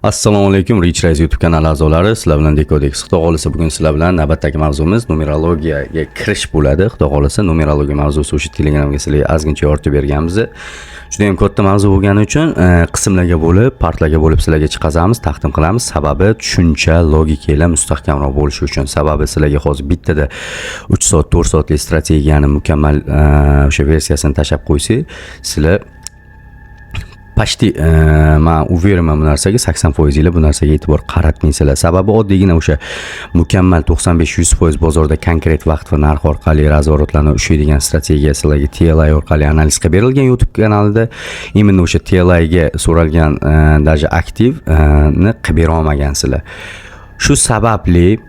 Assalomu alaykum, Rich Rise YouTube kanali a'zolari, sizlar bilan Decodex. Xudo xohlasa, bugun sizlar bilan navbatdagi mavzumiz numerologiyaga kirish bo'ladi. Xudo xohlasa, numerologiya mavzusi o'sha Telegramga sizlarga ozgincha yoritib berganmiz. Juda ham katta mavzu bo'lgani uchun qismlarga bo'lib, partlarga bo'lib sizlarga chiqazamiz, taqdim qilamiz. Sababi tushuncha, logikalar mustahkamroq bo'lishi uchun. Sababi sizlarga hozir bittada 3 soat, 4 soatlik strategiyani mukammal o'sha versiyasini tashlab qo'ysak, sizlar почти man уверен man bu narsaga, 80% bu narsaga e'tibor qaratmaysizlar. Sababi oddiygina o'sha mukammal 95-100% bozorda konkret vaqt va narx orqali разворот larni ushlaydigan strategiya sizlarga TLI orqali analiz qilib berilgan YouTube kanalida. Именно o'sha TLIga so'ralgan даже aktivni qilib bera olmagansizlar. Shu sababli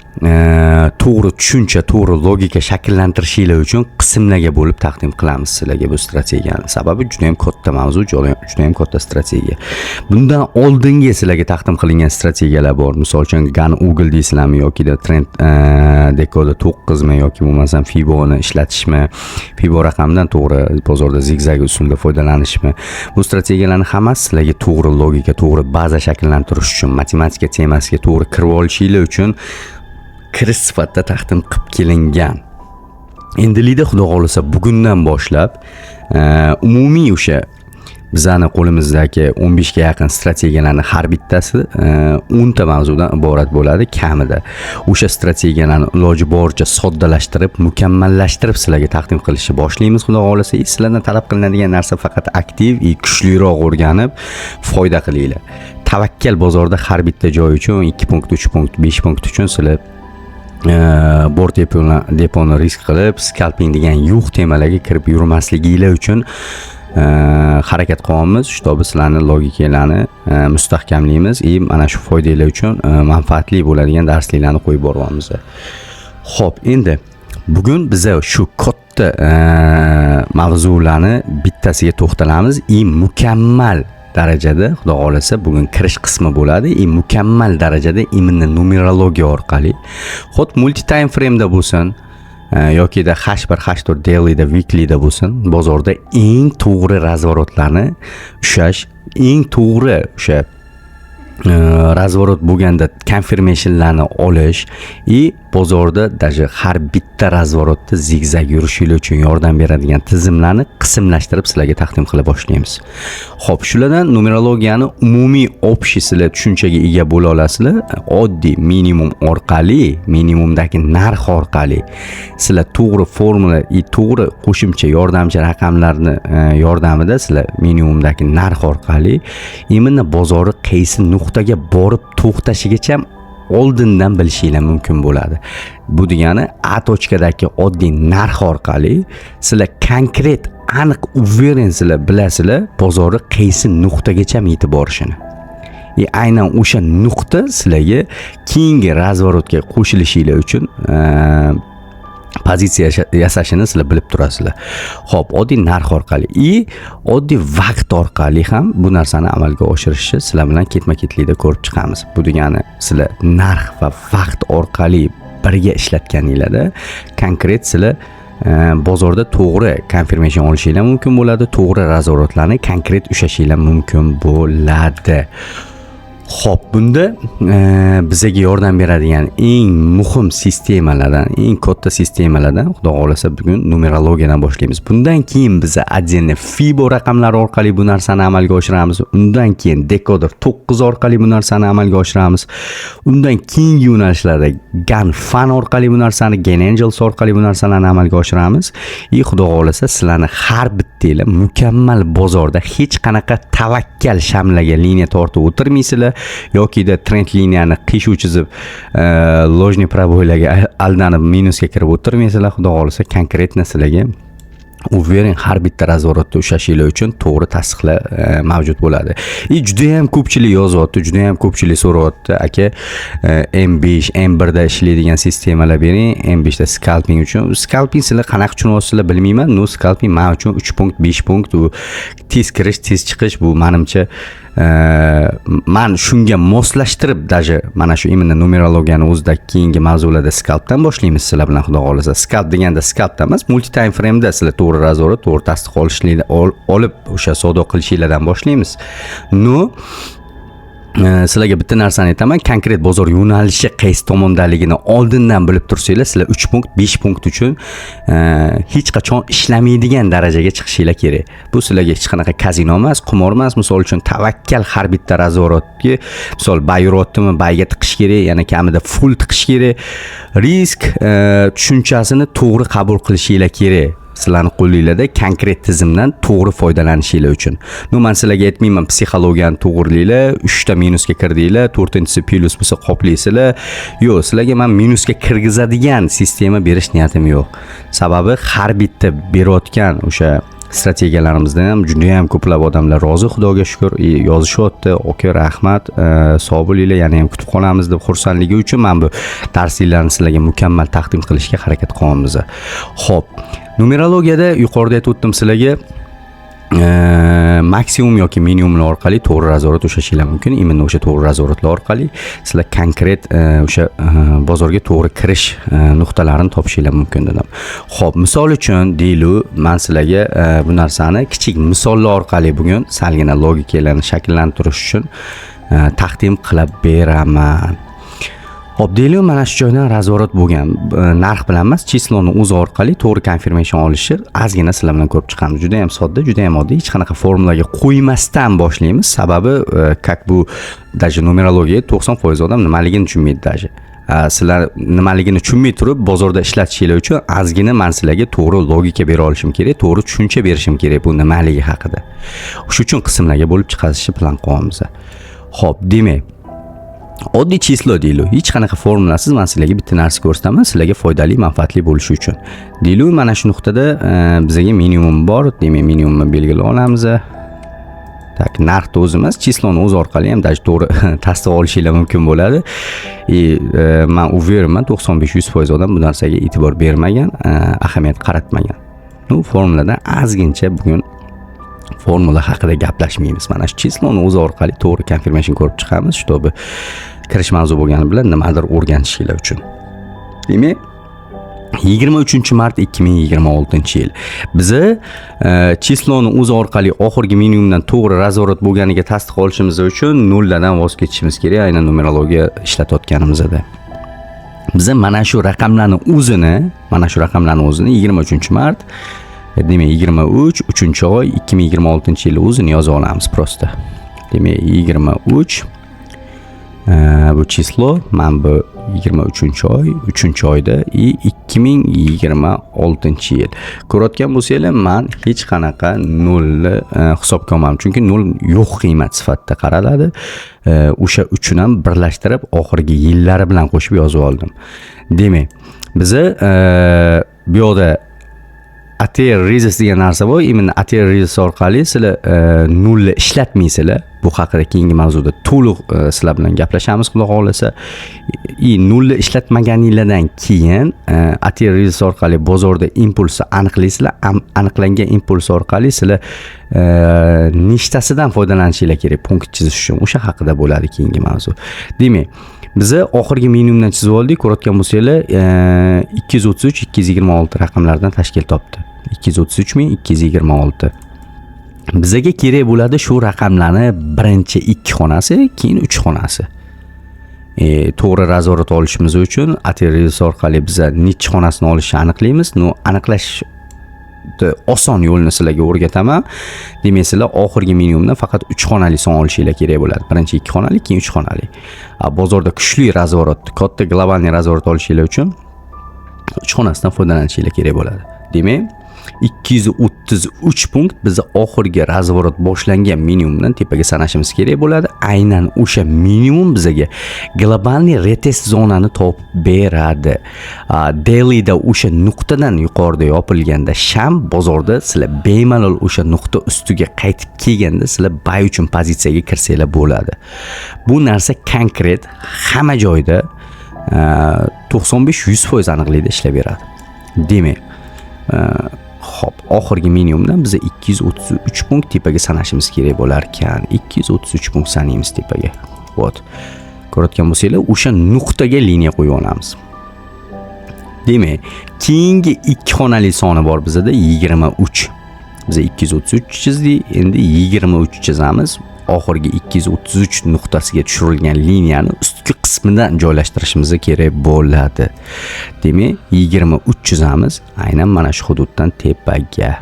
to'g'ri tushuncha, to'g'ri logika shakllantirishinglar uchun qismlarga bo'lib taqdim qilamiz sizlarga bu strategiyani. Sababi juda ham katta mavzu, juda ham katta strategiya. Bundan oldingi sizlarga taqdim qilingan strategiyalar bor. Misol uchun, Gan Google deysizlarmi yokida Trend Decoder 9mi yoki bo'lmasam Fiboni ishlatishmi, Fibo raqamidan to'g'ri bozorda zigzag usulida foydalanishmi. Bu strategiyalarni hammasi sizlarga to'g'ri logika, to'g'ri baza shakllantirish uchun, matematika temasiga to'g'ri kirib olishinglar uchun kirish sifatida taqdim qilib kelingan. Endilikda, xudo xohlasa, bugundan boshlab umumiy o'sha bizani qo'limizdagi 15 ga yaqin strategiyalarni har bittasi 10 ta mavzudan iborat bo'ladi kamida. O'sha strategiyalarni iloji boricha soddalashtirib, mukammallashtirib sizlarga taqdim qilishni boshlaymiz, xudo xohlasa. И sizlardan talab qilinadigan narsa faqat aktiv и kuchliroq o'rganib foyda qilinglar. Tavakkal bozorda har bitta joy uchun 2 punkt, 3 punkt, 5 punkt uchun sizlar bor deponi risk qilib, scalping degan yo'q temalarga kirib yurmasliginglar uchun harakat qilyapmiz, чтобы sizlarni logikalarni mustahkamlaymiz и mana shu foydanglar uchun manfaatli bo'ladigan darsliklarni qo'yib boryapmiz. Xo'p, endi bugun biza shu katta mavzularni bittasiga to'xtalamiz и mukammal darajada, xudo xohlasa, bugun kirish qismi bo'ladi и mukammal darajada именно numerologiya orqali, xuddi multi time frame'da bo'lsin yokida H1, H4, dailyda, weeklyda bo'lsin, bozorda eng to'g'ri разворот larni ushlash, eng to'g'ri o'sha разворот bo'lganda confirmationlarni olish и bozorda даже har bitta разворот da zigzag yurishinglar uchun yordam beradigan tizimlarni qismlashtirib sizlarga taqdim qila boshlaymiz. Xo'p, shulardan numerologiyani umumiy, общий sizlar tushunchaga ega bo'la olasizlar. Oddiy minimum orqali, minimumdagi narx orqali sizlar to'g'ri formula и to'g'ri qo'shimcha yordamchi raqamlarni yordamida sizlar minimumdagi narx orqali именно bozorni qaysi nuqtaga borib to'xtashigacha oldindan bilishinglar mumkin bo'ladi. Bu degani A точка dagi oddiy narx orqali sizlar konkret, aniq, уверен sizlar bilasizlar bozorni qaysi nuqtagacha yetib borishini. И aynan o'sha nuqta sizlarga keyingi разворот ga qo'shilishinglar uchun pozitsiya yasashini sizlar bilib turasizlar. Xo'p, oddiy narx orqali и oddiy vaqt orqali ham bu narsani amalga oshirishni sizlar bilan ketma-ketlikda ko'rib chiqamiz. Bu degani sizlar narx va vaqt orqali birga ishlatganinglarda konkret sizlar bozorda to'g'ri confirmation olishinglar mumkin bo'ladi, to'g'ri разворот larni konkret ushlashinglar mumkin bo'ladi. Xo'p, bunda bizaga yordam beradigan eng muhim sistemalardan, eng katta sistemalardan, xudo xohlasa, bugun numerologiyadan boshlaymiz. Bundan keyin biza отдельно Fibo raqamlari orqali bu narsani amalga oshiramiz. Undan keyin dekoder 9 orqali bu narsani amalga oshiramiz. Undan keyingi yo'nalishlarda Gan Fan orqali bu narsani, Gan Angels orqali bu narsalarni amalga oshiramiz. И xudo xohlasa, sizlarni har bittanglar mukammal bozorda hech qanaqa tavakkal shamlarga liniya tortib o'tirmaysizlar yokida trend liniyani qiyshuv chizib, ложный пробой larga aldanib minusga kirib o'tirmaysizlar. Xudo xohlasa, конкретно sizlarga уверен har bitta разворот da ushlashinglar uchun to'g'ri tasdiqlar mavjud bo'ladi. И juda ham ko'pchilik yozyapti, juda ham ko'pchilik so'rayapti: "Aka, M5, M1 da ishlaydigan sistemalar bering, M5 da scalping uchun." Scalping sizlar qanaqa tushunyapsizlar, bilmayman. Но scalping man uchun 3 punkt, 5 punkt, u tez kirish, tez chiqish. Bu manimcha, man shunga moslashtirib, даже mana shu именно numerologiyani o'zida keyingi mavzularda scalpdan boshlaymiz sizlar bilan, xudo xohlasa. Scalp deganda scalpdan emas, multi time frame'da sizlar to'g'ri разворот, to'g'ri tasdiq olishlik olib, o'sha savdo qilishinglardan boshlaymiz. Но Sizlarga bitta narsani aytaman: konkret bozor yo'nalishi qaysi tomondaligini oldindan bilib tursanglar, sizlar 3 punkt, 5 punkt uchun hech qachon ishlamaydigan darajaga chiqishinglar kerak. Bu sizlarga hech qanaqa kazino emas, qimor emas. Misol uchun, tavakkal har bitta разворот ga, misol, buy yuryaptimi, buyga tiqish kerak, yana kamida full tiqish kerak. Risk tushunchasini to'g'ri qabul qilishinglar kerak, sizlarni qo'linglarda konkret tizimdan to'g'ri foydalanishinglar uchun. Ну, man sizlarga aytmayman, psixologiyani to'g'irlanglar, uchta minusga kirdinglar, to'rtinchisi plyus bo'lsa, qoplaysizlar. Yo'q, sizlarga man minusga kirgizadigan sistema berish niyatim yo'q. Sababi har bitta berayotgan o'sha strategiyalarimizdan ham judayam ko'plab odamlar rozi, Xudoga shukur, и yozishyapti: "Aka, rahmat, sog' bo'linglar, yana ham kutib qolamiz", deb. Xursandligi uchun man bu darsliklarni sizlarga mukammal taqdim qilishga harakat qilyapmiz. Ho'p, numerologiyada yuqorida aytib o'tdim sizlarga, maksimum yoki minimumlar orqali to'g'ri разворот ushlashinglar mumkin. Именно o'sha to'g'ri разворот lar orqali sizlar konkret o'sha bozorga to'g'ri kirish nuqtalarini topishinglar mumkin dedim. Ho'p, misol uchun deylik, man sizlarga bu narsani kichik misollar orqali bugun salgina logikalarni shakllantirish uchun taqdim qilib beraman. Ho'p, deylik, mana shu joydan разворот bo'lgan. Narx bilan emas, число ni o'zi orqali to'g'ri confirmation olishi ozgina sizlar bilan ko'rib chiqamiz. Juda ham sodda, juda ham oddiy, hech qanaqa formulaga qo'ymasdan boshlaymiz. Sababi как bu даже numerologiya 90% odam nimaligini tushunmaydi даже. Sizlar nimaligini tushunmay turib bozorda ishlatishinglar uchun ozgina man sizlarga to'g'ri logika bera olishim kerak, to'g'ri tushuncha berishim kerak bu nimaligi haqida. Shu uchun qismlarga bo'lib chiqazishni plan qilyapmiz. Ho'p, demak, oddiy число deylik, hech qanaqa formulasiz man sizlarga bitta narsa ko'rsataman, sizlarga foydali, manfaatli bo'lishi uchun. Deylik, mana shu nuqtada bizaga minimum bor, demak, minimumni belgilab olamiz. Так, narxni o'zi emas, число ni o'zi orqali ham даже to'g'ri tasdiq olishinglar mumkin bo'ladi. И man уверен man, 95-100% odam bu narsaga e'tibor bermagan, ahamiyat qaratmagan. Ну, formuladan ozgincha, bugun formula haqida gaplashmaymiz, mana shu число ni o'zi orqali to'g'ri confirmation ko'rib chiqamiz, чтобы kirish mavzu bo'lgani bilan nimadir o'rganishinglar uchun. Demak, 23 mart 2026 yil biza число ni o'zi orqali oxirgi minimumdan to'g'ri разворот bo'lganiga tasdiq olishimiz uchun nollardan voz kechishimiz kerak. Aynan numerologiya ishlatayotganimizda biza mana shu raqamlarni o'zini, mana shu raqamlarni o'zini, 23 mart, demak, 23, 3 oy, 2026 yil o'zini yoza olamiz просто. Demak, 23 bu число, mana bu 23 oy, 3 oyda и 2026 yil. Ko'rayotgan bo'lsanglar, man hech qanaqa nolni hisobga olmadim, chunki nol yo'q qiymat sifatida qaraladi. O'sha uchini ham birlashtirib, oxirgi yillari bilan qo'shib yozib oldim. Demak, biza bu yoqda ATR resist degan narsa bor. Именно ATR resist orqali sizlar nolni ishlatmaysizlar. Bu haqida keyingi mavzuda to'liq sizlar bilan gaplashamiz, Xudo xohlasa. И nolni ishlatmaganinglardan keyin ATR resist orqali bozorda impulsni aniqlaysizlar. Aniqlangan impuls orqali sizlar nechtasidan foydalanishinglar kerak punkt chizish uchun, o'sha haqida bo'ladi keyingi mavzu. Demak, biza oxirgi minimumdan chizib oldik. Ko'rayotgan bo'lsanglar, 233 226 raqamlardan tashkil topdi. 233 226 bizaga kerak bo'ladi, shu raqamlarni birinchi ikki xonasi, keyin uch xonasi. To'g'ri разворот olishimiz uchun ATR orqali biza nechi xonasini olishni aniqlaymiz. Ну, aniqlash oson yo'lini sizlarga o'rgataman. Demak, sizlar oxirgi minimumdan faqat uch xonali son olishinglar kerak bo'ladi: birinchi ikki xonali, keyin uch xonali. Bozorda kuchli разворот, katta глобальный разворот olishinglar uchun uch xonasidan foydalanishinglar kerak bo'ladi. Demak, 233 punkt biza oxirgi разворот boshlangan minimumdan tepaga sanashimiz kerak bo'ladi. Aynan o'sha minimum bizaga глобальный retest zonani topib beradi. Dailyda o'sha nuqtadan yuqorida yopilganda sham, bozorda sizlar bemalol o'sha nuqta ustiga qaytib kelganda sizlar buy uchun pozitsiyaga kirsanglar bo'ladi. Bu narsa konkret hamma joyda 95-100% aniqlikda ishlab beradi. Demak, ho'p, oxirgi minimumdan biza 233 punkt tepaga sanashimiz kerak bo'lar ekan. 233 punkt sanaymiz tepaga. Вот, ko'rayotgan bo'lsanglar, o'sha nuqtaga liniya qo'yib olamiz. Demak, keyingi ikki xonali soni bor bizada, 23. Biz 233 chizdik, endi 23 chizamiz. oxirgi 233 nuqtasiga tushirilgan liniyani ustki qismidan joylashtirishimiz kerak bo'ladi. Demak, 23 chizamiz aynan mana shu hududdan tepaga.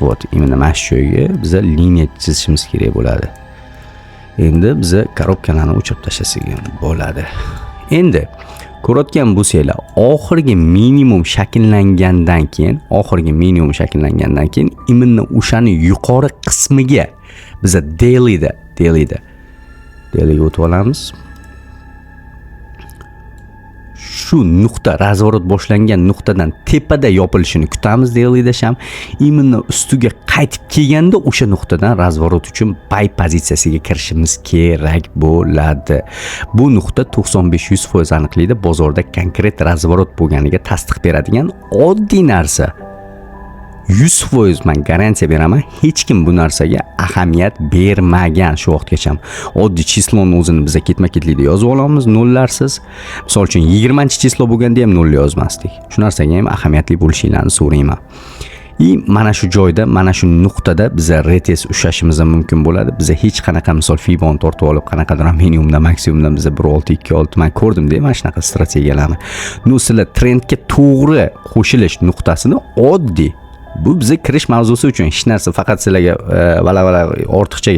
Вот, именно mana shu joyga biza liniya chizishimiz kerak bo'ladi. Endi biza korobkalarni o'chirib tashlasak ham bo'ladi. Endi ko'rayotgan bo'lsanglar, oxirgi minimum shakllangandan keyin, именно o'shani yuqori qismiga biza dailyda dailyga o'tib olamiz. Shu nuqta razворот boshlangan nuqtadan tepada yopilishini kutamiz dailyda ham. Именно ustiga qaytib kelganda o'sha nuqtadan razворот uchun buy pozitsiyasiga kirishimiz kerak bo'ladi. Bu nuqta 95-100% aniqlikda bozorda konkret razворот bo'lganiga tasdiq beradigan oddiy narsa. 100% man garantiya beraman, hech kim bu narsaga ahamiyat bermagan shu vaqtgacha. Oddiy число ni o'zini biza ketma-ketlikda yozib olamiz nollarsiz. Misol uchun 20-число bo'lganda ham nol yozmasdik. Shu narsaga ham ahamiyatli bo'lishinglarni so'rayman. И mana shu joyda, mana shu nuqtada biza retest ushlashimiz ham mumkin bo'ladi. Biza hech qanaqa misol Fiboni tortib olib, qanaqadir minimumdan maksimumdan biza 1.6 2.6 man ko'rdim-da mana shunaqa strategiyalarni. Ну, sizlar trendga to'g'ri qo'shilish nuqtasini oddiy, bu biza kirish mavzusi uchun hech narsa, faqat sizlarga vala-vala ortiqcha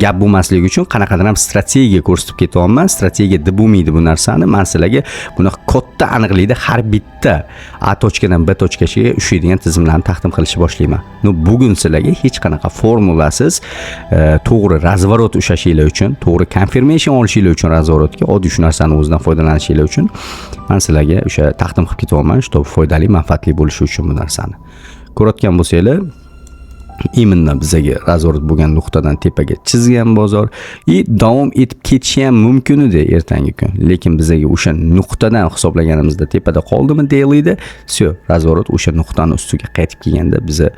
gap bo'lmasligi uchun qanaqadir ham strategiya ko'rsatib ketyapman. Strategiya deb bo'lmaydi bu narsani. Man sizlarga bunaqa katta aniqlikda har bitta A точка dan B точка siga ushlaydigan tizimlarni taqdim qilishni boshlayman. Ну, bugun sizlarga hech qanaqa formulasiz to'g'ri razворот ushlashinglar uchun, to'g'ri confirmation olishinglar uchun разворот ga oddiy shu narsani o'zidan foydalanishinglar uchun man sizlarga o'sha taqdim qilib ketyapman, чтобы foydali, manfaatli bo'lishi uchun bu narsani. Ko'rayotgan bo'lsanglar, именно bizaga razворот bo'lgan nuqtadan tepaga chizgan bozor и davom etib ketishi ham mumkin edi ertangi kun. Lekin bizaga o'sha nuqtadan hisoblaganimizda tepada qoldimi dailyda, всё, razворот o'sha nuqtani ustiga qaytib kelganda biza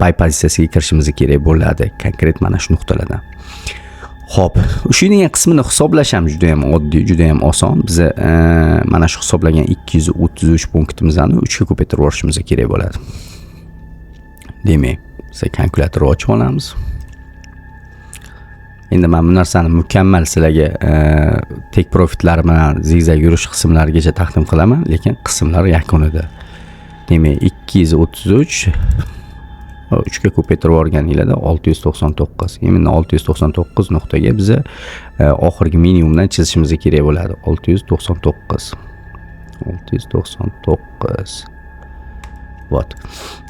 buy pozitsiyasiga kirishimiz kerak bo'ladi, konkret mana shu nuqtalardan. Xo'p, ushlaydigan qismini hisoblash ham juda ham oddiy, juda ham oson. Biza mana shu hisoblagan 233 punktimizni 3 ga ko'paytirib yuborishimiz kerak bo'ladi. Demak, biz kalkulyatorni ochib olamiz. Endi men bu narsani mukammal sizlarga take profitlari bilan zigzag yurish qismlarigacha taqdim qilaman, lekin qismlar yakunida. Demak, 233 3 ga ko'paytirib yuborganinglarda 699. Именно 699 nuqtaga biza oxirgi minimumdan chizishimiz kerak bo'ladi. 699. 699. Вот.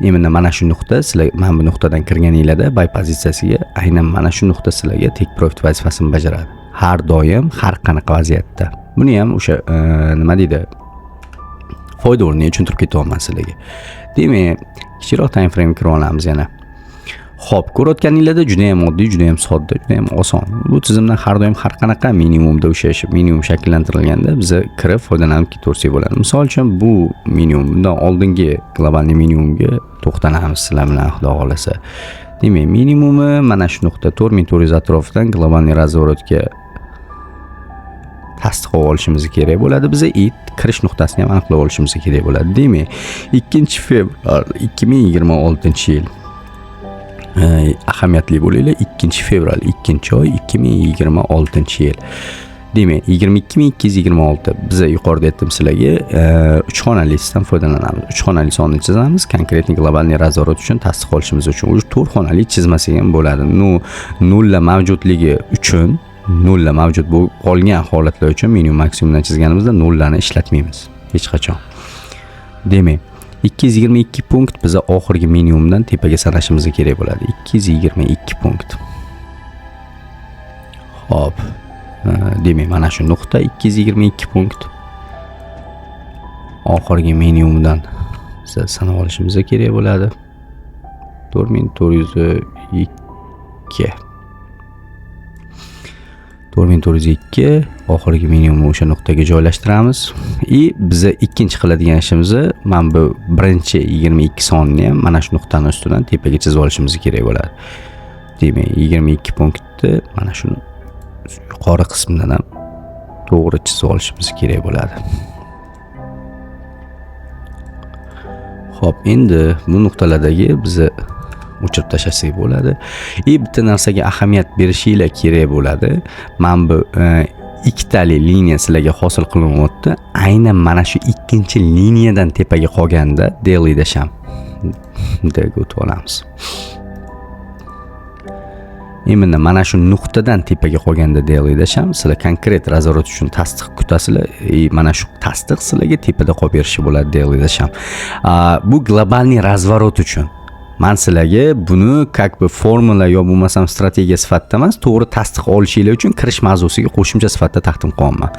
Именно mana shu nuqta sizlar mana bu nuqtadan kirganinglarda buy pozitsiyasiga aynan mana shu nuqta sizlarga take profit vazifasini bajaradi. Har doim, har qanaqa vaziyatda. Buni ham o'sha nima deydi? Foyda o'rniga tushuntirib ketyapman sizlarga. Demak, kichikroq time frame kirib olamiz yana. Xo'p, ko'rayotganinglarda juda ham oddiy, juda ham sodda, juda ham oson. Bu tizimdan har doim har qanaqa minimumda o'sha minimum shakllantirilganda biza kirib foydalanib ketaversak bo'ladi. Misol uchun bu minimum, bundan oldingi глобальный minimumga to'xtalamiz sizlar bilan, xudo xohlasa. Demak, minimumi mana shu nuqta 4400 atrofidan глобальный разворот ga tasdiqlab olishimiz kerak bo'ladi biza и kirish nuqtasini ham aniqlab olishimiz kerak bo'ladi. Demak, 2 fevral 2026 yil. Ahamiyatli bo'linglar, 2 fevral, 2 oy 2026 yil. Demak, 22 226 biza yuqorida aytdim sizlarga, uch xonalisidan foydalanamiz. Uch xonali sonni chizamiz, конкретный глобальный разворот uchun tasdiq olishimiz uchun. Уже to'rt xonali chizmasak ham bo'ladi. Ну, nollar mavjudligi uchun, nollar mavjud bo'lib qolgan holatlar uchun minimum maksimumdan chizganimizda nollarni ishlatmaymiz hech qachon. Demak, 222 punkt biza oxirgi minimumdan tepaga sanashimiz kerak bo'ladi. 222 punkt. Xo'p. Demak, mana shu nuqta 222 punkt. Oxirgi minimumdan biza sanab olishimiz kerak bo'ladi. 4402. 4402 oxirgi minimumni o'sha nuqtaga joylashtiramiz. И biza ikkinchi qiladigan ishimizni mana bu birinchi 22 sonni ham mana shu nuqtani ustidan tepaga chizib olishimiz kerak bo'ladi. Demak, 22 punktni mana shuni yuqori qismidan ham to'g'ri chizib olishimiz kerak bo'ladi. Xo'p, endi bu nuqtalardagi biza O'chirib tashlasak bo'ladi. И bitta narsaga ahamiyat berishinglar kerak bo'ladi. Mana bu ikkitali liniya sizlarga hosil qilinyapti. Aynan mana shu ikkinchi liniyadan tepaga qolganda dailyda sham dga o'tib olamiz. Именно mana shu nuqtadan tepaga qolganda dailyda sham, sizlar konkret разворот uchun tasdiq kutasizlar и mana shu tasdiq sizlarga tepada qolib berishi bo'ladi dailyda sham. Bu глобальный разворот uchun. Man sizlarga buni как бы formula yo bo'lmasam strategiya sifatida emas, to'g'ri tasdiq olishinglar uchun kirish mavzusiga qo'shimcha sifatida taqdim qilyapman.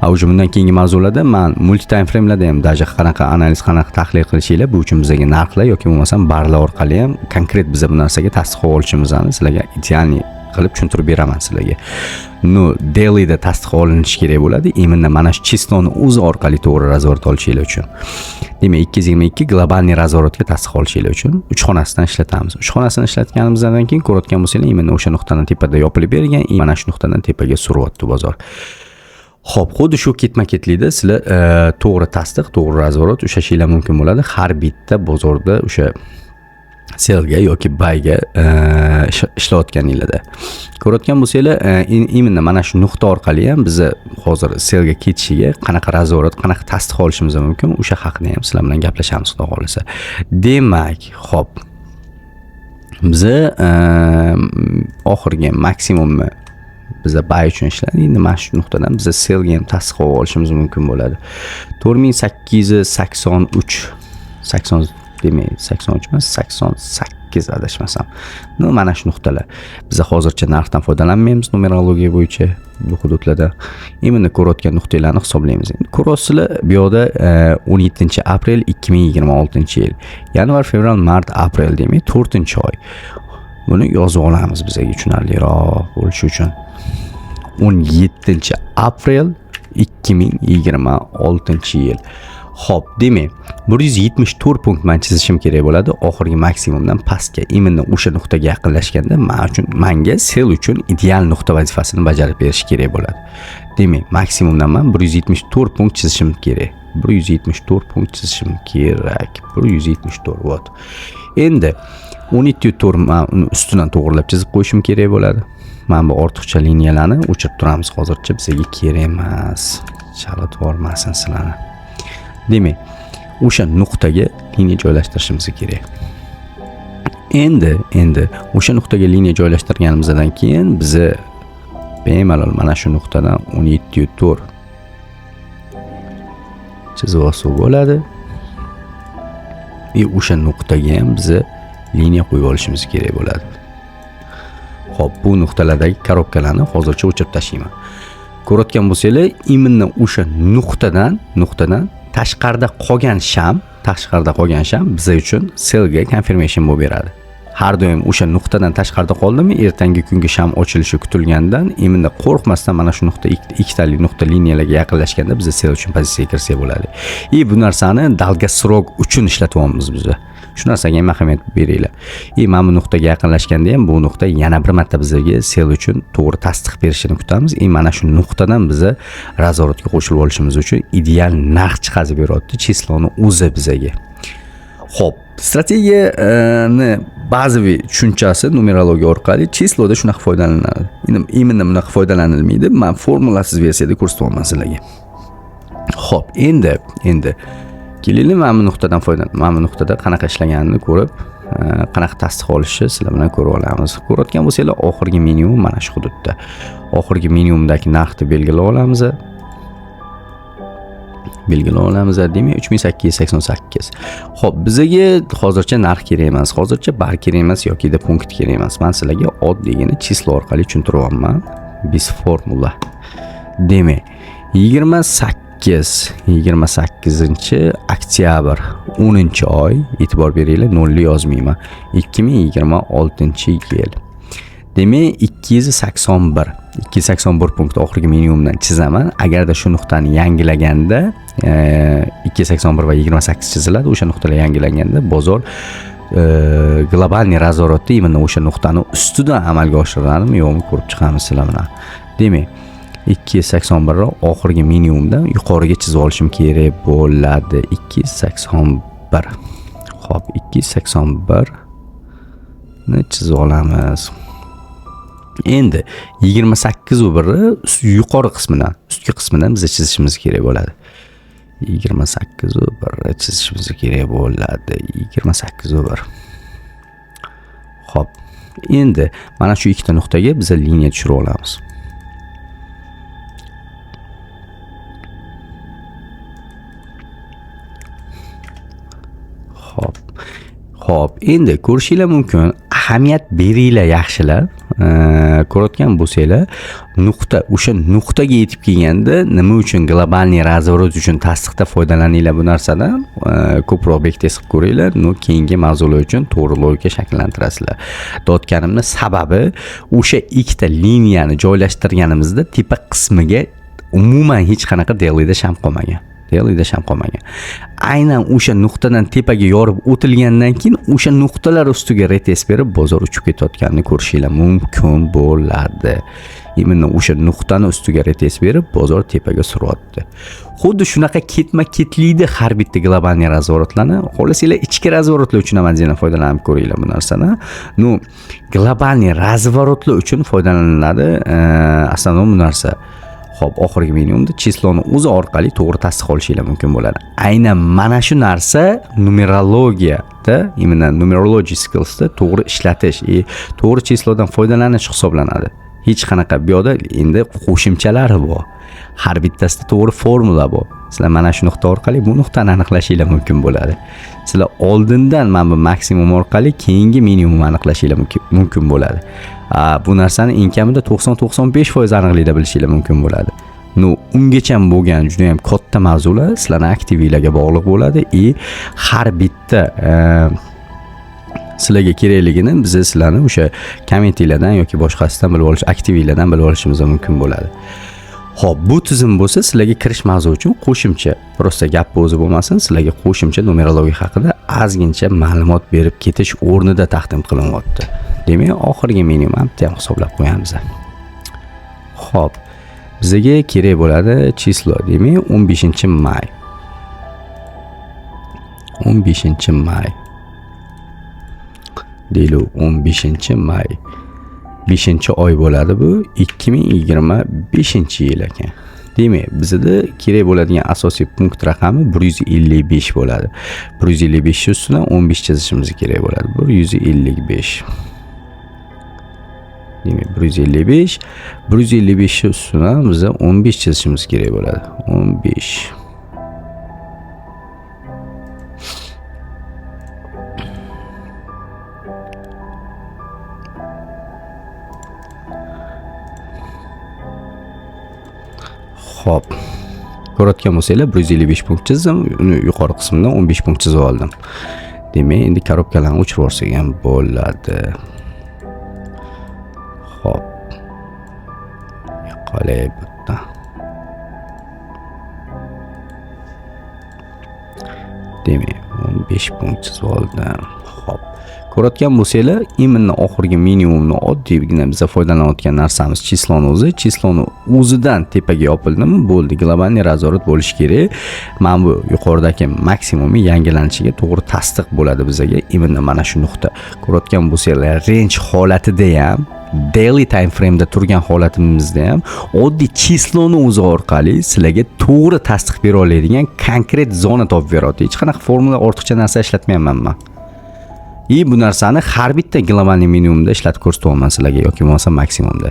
A уже bundan keyingi mavzularda man multi time framelarda ham даже qanaqa analiz, qanaqa tahlil qilishinglar, bu uchun bizga narxlar yoki bo'lmasam barlar orqali ham konkret biza bu narsaga tasdiq olishimizni sizlarga идеальный qilib tushuntirib beraman sizlarga. Ну, dailyda tasdiq olinishi kerak bo'ladi именно mana shu число ni o'zi orqali to'g'ri разворот olishinglar uchun. Demak, 222 глобальный разворот ga tasdiq olishinglar uchun uch xonasidan ishlatamiz. Uch xonasini ishlatganimizdan keyin ko'rayotgan bo'lsanglar, именно o'sha nuqtadan tepada yopilib bergan и mana shu nuqtadan tepaga suryapti bozor. Xo'p, xuddi shu ketma-ketlikda sizlar to'g'ri tasdiq, to'g'ri разворот ushlashinglar mumkin bo'ladi har bitta bozorda o'sha sellga yoki buyga ishlayotganinglarda. Ko'rayotgan bo'lsanglar, именно mana shu nuqta orqali ham biza hozir sellga ketishiga qanaqa разворот, qanaqa tasdiq olishimiz mumkin, o'sha haqida ham sizlar bilan gaplashamiz, xudo xohlasa. Demak, xo'p, biza oxirgi maksimumni biza buy uchun ishladik. Endi mana shu nuqtadan biza sellga ham tasdiq olib olishimiz mumkin bo'ladi. 4883, 80, demak, 83 emas, 88 adashmasam. Ну, mana shu nuqtalar. Biza hozircha narxdan foydalanmaymiz numerologiya bo'yicha bu hududlarda. Именно ko'rayotgan nuqtalarni hisoblaymiz. Endi ko'ryapsizlar, bu yoqda 17 aprel 2026 yil. Yanvar, fevral, mart, aprel, demak, 4-oy. Buni yozib olamiz bizga tushunarliroq bo'lishi uchun. 17 aprel 2026 yil. Xo'p, demak, 174 punkt man chizishim kerak bo'ladi oxirgi maksimumdan pastga. Именно o'sha nuqtaga yaqinlashganda men uchun, manga sell uchun ideal nuqta vazifasini bajarib berishi kerak bo'ladi. Demak, maksimumdan man 174 punkt chizishim kerak. 174 punkt chizishim kerak. 174, вот. Endi 17,4 man uni ustidan to'g'rilab chizib qo'yishim kerak bo'ladi. Mana bu ortiqcha liniyalarni o'chirib turamiz hozircha, bizga kerak emas. Chalg'itib yubormasin sizlarni. Demak, o'sha nuqtaga liniya joylashtirishimiz kerak. Endi o'sha nuqtaga liniya joylashtirganimizdan keyin biza bemalol mana shu nuqtadan 17,4 chizib olsak bo'ladi. И o'sha nuqtaga ham biza liniya qo'yib olishimiz kerak bo'ladi. Xo'p, bu nuqtalardagi коробка larni hozircha o'chirib tashlayman. Ko'rayotgan bo'lsanglar, именно o'sha nuqtadan tashqarida qolgan sham biza uchun sellga confirmation bo'lib beradi. Har doim o'sha nuqtadan tashqarida qoldimi, ertangi kungi sham ochilishi kutilgandan именно qo'rqmasdan mana shu nuqta, ikkitali nuqta liniyalarga yaqinlashganda biza sell uchun pozitsiyaga kirsak bo'ladi. И bu narsani долгосрок uchun ishlatyapmiz biza. Shu narsaga ham ahamiyat beringlar. И mana bu nuqtaga yaqinlashganda ham bu nuqta yana bir marta bizga sell uchun to'g'ri tasdiq berishini kutamiz. И mana shu nuqtadan biza разворот ga qo'shilib olishimiz uchun ideal narx chiqazib beryapti число ni o'zi bizaga. Xo'p, strategiyani bazaviy tushunchasi numerologiya orqali число da shunaqa foydalaniladi. Endi именно bunaqa foydalanilmaydi. Men formulasiz versiyada ko'rsatyapman sizlarga. Xo'p, endi kelaylik, mana bu nuqtada qanaqa ishlaganini ko'rib, qanaqa tasdiq olishi sizlar bilan ko'rib olamiz. Ko'rayotgan bo'lsanglar, oxirgi minimum mana shu hududda. Oxirgi minimumdagi narxni belgilab olamiz. Belgilab olamiz, demak, 3888. Xo'p, bizaga hozircha narx kerak emas, hozircha bar kerak emas yoki punkt kerak emas. Men sizlarga oddiygina число orqali tushuntiryapman. Без formula. Demak, 28, 28 oktyabr, 10 oy, e'tibor beringlar, nolli yozmayman. 2026 yil. Demak, 281, 281 punkt oxirgi minimumdan chizaman. Agarda shu nuqtani yangilaganda, 281 va 28 chiziladi. O'sha nuqtalar yangilanganda bozor глобальный разворот da именно o'sha nuqtani ustidan amalga oshiriladimi, yo'qmi, ko'rib chiqamiz sizlar bilan. Demak, 281 ni oxirgi minimumdan yuqoriga chizib olishim kerak bo'ladi. 281. Xo'p, 281. ni chizib olamiz. Endi 28 va 1 yuqori qismidan, ustki qismidan biz chizishimiz kerak bo'ladi. 28 va 1 chizishimiz kerak bo'ladi. 28 va 1. Xo'p, endi mana shu ikkita nuqtaga biz liniya tushirib olamiz. Xo'p. Xo'p, endi ko'rishinglar mumkin, ahamiyat beringlar yaxshilab. Ko'rayotgan bo'lsanglar, nuqta o'sha nuqtaga yetib kelganda nima uchun globalniy razворот uchun tasdiqda foydalaninglar bu narsadan, ko'proq backtest qilib ko'ringlar, no keyingi mavzular uchun to'g'ri logika shakllantirasizlar. Deyotganimni sababi o'sha ikkita liniyani joylashtirganimizda tepa qismiga umuman hech qanaqa dailyda sham qolmagan. Dailyda sham qolmagan. Aynan o'sha nuqtadan tepaga yorib o'tilgandan keyin o'sha nuqtalar ustiga retest berib bozor uchib ketayotganini ko'rishinglar mumkin bo'ladi. Именно o'sha nuqtani ustiga retest berib bozor tepaga suryapti. Xuddi shunaqa ketma-ketlikda har bitta globalniy razворотlarni, xohlasanglar ichki razворотlar uchun ham отдельно foydalanib ko'ringlar bu narsani. Ну, globalniy razворотlar uchun foydalaniladi, основной bu narsa. Xo'p, oxirgi minimumda chisloni o'zi orqali to'g'ri tasdiq olishinglar mumkin bo'ladi. Aynan mana shu narsa numerologiyada, именно numerology skillsda to'g'ri ishlatish, to'g'ri chislodan foydalanish hisoblanadi. Hech qanaqa bu yoqda endi qo'shimchalari bor. Har bittasida to'g'ri formula bor. Sizlar mana shu nuqta orqali bu nuqtani aniqlashinglar mumkin bo'ladi. Sizlar oldindan mana bu maksimum orqali keyingi minimumni aniqlashinglar mumkin bo'ladi. Bu narsani eng kamida 90-95% aniqlikda bilishinglar mumkin bo'ladi. No, ungacha bo'lgan juda ham katta mavzular sizlarning aktivinglarga bog'liq bo'ladi и har bitta sizlarga kerakligini biz sizlarni o'sha kommentinglardan yoki boshqasidan bilib olish, aktivinglardan bilib olishimiz mumkin bo'ladi. Xo'p, bu tizim bo'lsa sizlarga kirish mavzu uchun qo'shimcha, prosta gap o'zi bo'lmasin, sizlarga qo'shimcha numerologiya haqida ozgincha ma'lumot berib ketish o'rnida taqdim qilinyapti. Demak, oxirgi minimum bitta ham hisoblab qo'yamiz. Xo'p, bizga kerak bo'ladi chislo, demak 15-may. 15-may. Deylik 15-may. 5-oy bo'ladi bu 2025-yil ekan. Demak, bizda kerak bo'ladigan asosiy punkt raqami 155 bo'ladi. 155 ustidan 15 chizishimiz kerak bo'ladi. 155. Demak, 155, 155 ustidan biz 15 chizishimiz kerak bo'ladi. 15. Xo'p. Ko'rayotgan bo'lsanglar 155 punkt chizdim, uni yuqori qismidan 15 punkt chizib oldim. Demak, endi korobkalarni o'chirib yuborsak ham bo'ladi. Xo'p. Yo'qolay bu yerda. Demak, 15 punkt chizib oldim. Xo'p. Ko'rayotgan bo'lsanglar, именно oxirgi minimumni oddiygina biz foydalanayotgan narsamiz chisloni o'zi, chisloni o'zidan tepaga yopildimi, bo'ldi, globalniy razворот bo'lishi kerak. Mana bu yuqoridagi maksimumi yangilanishiga to'g'ri tasdiq bo'ladi bizaga именно mana shu nuqta. Ko'rayotgan bo'lsanglar, range holatida ham, daily time frame'da turgan holatimizda ham oddiy chisloni o'zi orqali sizlarga to'g'ri tasdiq bera oladigan konkret zona topib beryapti. Hech qanaqa formula, ortiqcha narsa ishlatmayapman men. И bu narsani har bitta globalniy minimumda ishlatib ko'rsatyapman sizlarga yoki bo'lmasa maksimumda.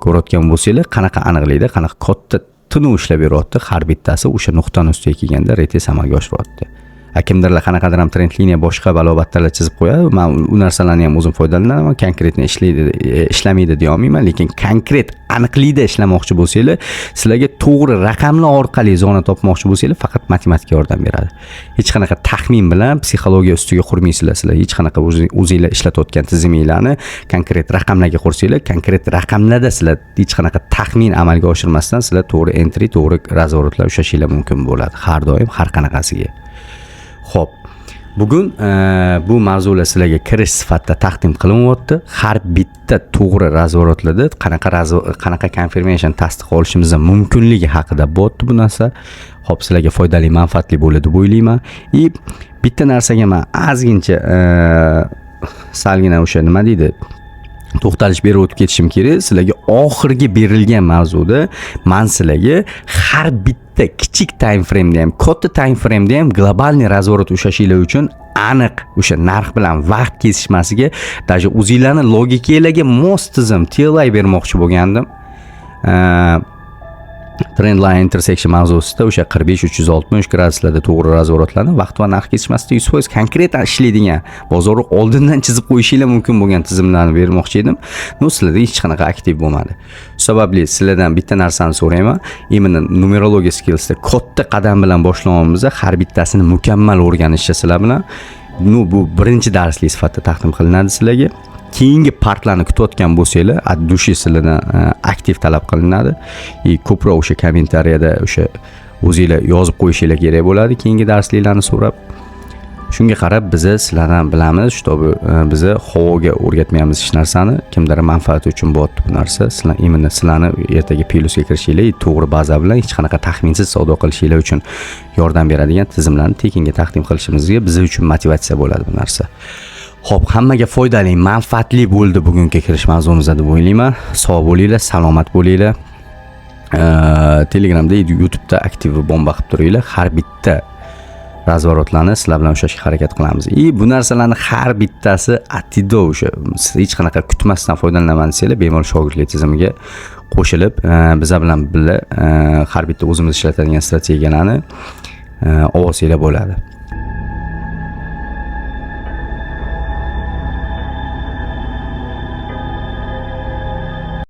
Ko'rayotgan bo'lsanglar, qanaqa aniqlikda, qanaqa katta tinuv ishlab beryapti, har bittasi o'sha nuqtani ustiga kelganda retest amalga oshiryapti. Kimdirlar qanaqadir ham trend liniya boshqa balobatlarlar chizib qo'yadi. Men u narsalarni ham o'zim foydalanaman, konkretni ishlaydi, ishlamaydi deya olmayman, lekin konkret aniqlikda ishlamoqchi bo'lsanglar, sizlarga to'g'ri raqamlar orqali zona topmoqchi bo'lsanglar, faqat matematika yordam beradi. Hech qanaqa taxmin bilan psixologiya ustiga qurmaysizlar sizlar. Hech qanaqa o'zinglar ishlatayotgan tiziminglarni konkret raqamlarga qursanglar, konkret raqamlarda sizlar hech qanaqa taxmin amalga oshirmasdan sizlar to'g'ri entry, to'g'ri razворотlar ushlashinglar mumkin bo'ladi har doim har qanaqasiga. Xo'p, bugun bu mavzular sizlarga kirish sifatida taqdim qilinyapti. Har bitta to'g'ri razворотlarda qanaqa confirmation tasdiq olishimiz mumkinligi haqida bo'pti bu narsa. Xo'p, sizlarga foydali, manfaatli bo'ladi deb o'ylayman. И bitta narsaga men ozgincha Salgina o'sha, nima deydi, to'xtalish berib o'tib ketishim kerak sizlarga. Oxirgi berilgan mavzuda man sizlarga har bitta kichik time frameda ham, katta time frameda ham глобальный разворот ushlashinglar uchun aniq o'sha narx bilan vaqt kesishmasiga, даже o'zinglarni logikanglarga mos tizim, TLI bermoqchi bo'lgandim. Trendline intersection mavzusida o'sha 45 360 graduslarda to'g'ri разворот larni vaqt va narx kesishmasida 100% конкретно ishlaydigan, bozorni oldindan chizib qo'yishinglar mumkin bo'lgan tizimlarni bermoqchi edim. Но sizlarda hech qanaqa aktiv bo'lmadi. Shu sababli sizlardan bitta narsani so'rayman: именно numerologiya skillsda katta qadam bilan boshlayapmiz, har bittasini mukammal o'rganishni sizlar bilan. Ну, bu birinchi darslik sifatida taqdim qilinadi sizlarga. Keyingi partlarni kutayotgan bo'lsanglar, от души sizlardan aktiv talab qilinadi и ko'proq o'sha kommentariyada o'sha o'zinglar yozib qo'yishinglar kerak bo'ladi keyingi darsliklarni so'rab. Shunga qarab biza sizlardan bilamiz, чтобы biza havoga o'rgatmayapmiz hech narsani, kimdir manfaati uchun bo'lyapti bu narsa. Sizlar, именно sizlarni ertaga plyusga kirishinglar, to'g'ri baza bilan hech qanaqa taxminsiz savdo qilishinglar uchun yordam beradigan tizimlarni tekinga taqdim qilishimizga biz uchun motivatsiya bo'ladi bu narsa. Xo'p, hammaga foydali, manfaatli bo'ldi bugungi kirish mavzumizda deb o'ylayman. Sog' bo'linglar, salomat bo'linglar. Telegramda, YouTube'da aktiv bomba qilib turinglar. Har bitta разворот larni sizlar bilan ushlashga harakat qilamiz. И bu narsalarni har bittasi atido o'sha siz hech qanaqa kutmasdan foydalanaman desanglar, bemalol shogirdlik tizimiga qo'shilib, bizlar bilan birga har bitta o'zimiz ishlatadigan strategiyalarni olsanglar bo'ladi.